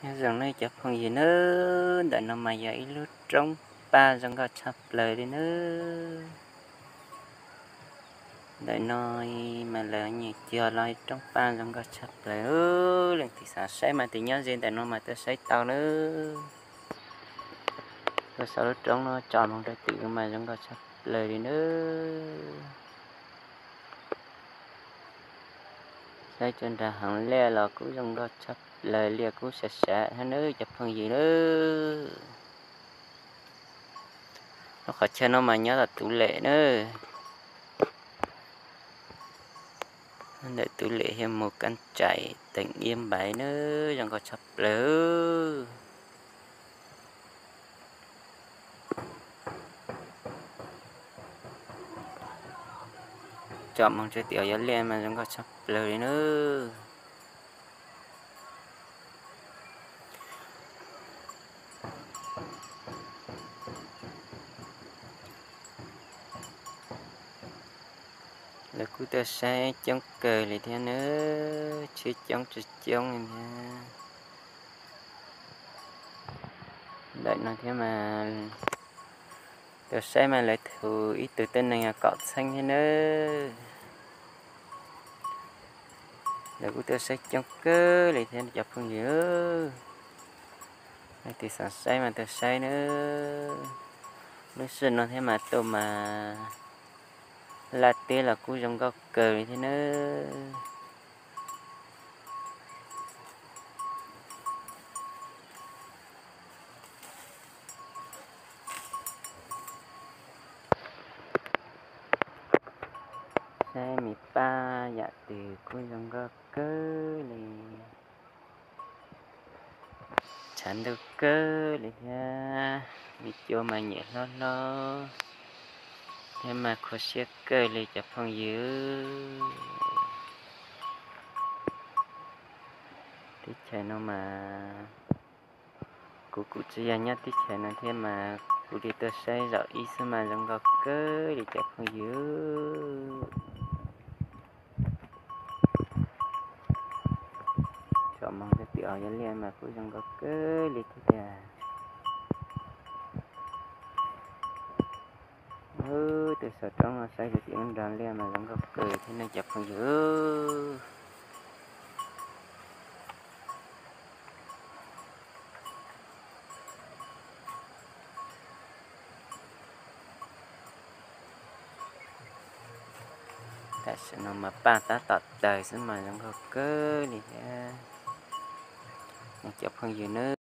Nyob zoo nawb cov phooj ywg nawb, ntawm no mas yog ib lub roob paj zoo nkauj tshaj plaws li nawb. Ntawm no mas lawv nyias cog los roob paj zoo nkauj tshaj plaws. Leej twg xav saib mas tig nyob ze ntawm no mas tuaj saib tau nawb. Tuaj saib lub roob no tsom moog rau twg mas zoo nkauj tshaj plaws li nawb. Saib cuag nrag heev, liaj los kuj zoo nkauj tshaj plaws, liaj kuj sav sav thiab nawb cov phooj ywg nawb. Lub qhov chaw no mas nyob tom Tub Lem nawb. Ntawm Tub Lem thiaj mus Kab Tsaim teem Iab Npaiv nawb, zoo nkauj tshaj plaws. Tsom moog rau tim yog liaj mas zoo nkauj tshaj plaws li nawb. Lawv kuj tuaj saib coob kawg li thiab nawb, tsheb coob tsis coob li thiab. Ntawm no thiab mas tuaj saib mas lawv thu ib tug tuab neeg yog kaum txheeb thiab nawb. Lawv kuj tuaj saib coob kawg li thiab cov phooj ywg. Leej twg xav saib mas tuaj saib nawb. Lub sij no thiab mas tuaj mas laj teb los kuj zoo nkauj kawg li thiab nawb. Saib me paj yam twg kuj zoo nkauj kawg li. Tshav ntuj kawg li thiab, me cua mas nyuam hlob hlob thiab mas kho siab kawg li cov phooj ywg. Teb chaws no mas kuv kuj tsis yog nyob teb chaws no thiab mas kuv li tuaj saib zaum ib xwb mas zoo nkauj kawg li cov phooj ywg. Tsom moog rau tim yog liaj mas kuj zoo nkauj kawg li thiab tiag. Tus saum roob no saib rau tim lub nrag liaj mas zoo nkauj kawg thiab nawb cov phooj ywg. Tam sim no mas paj tab tom tawg xwb mas zoo nkauj kawg li thiab cov phooj ywg nawb.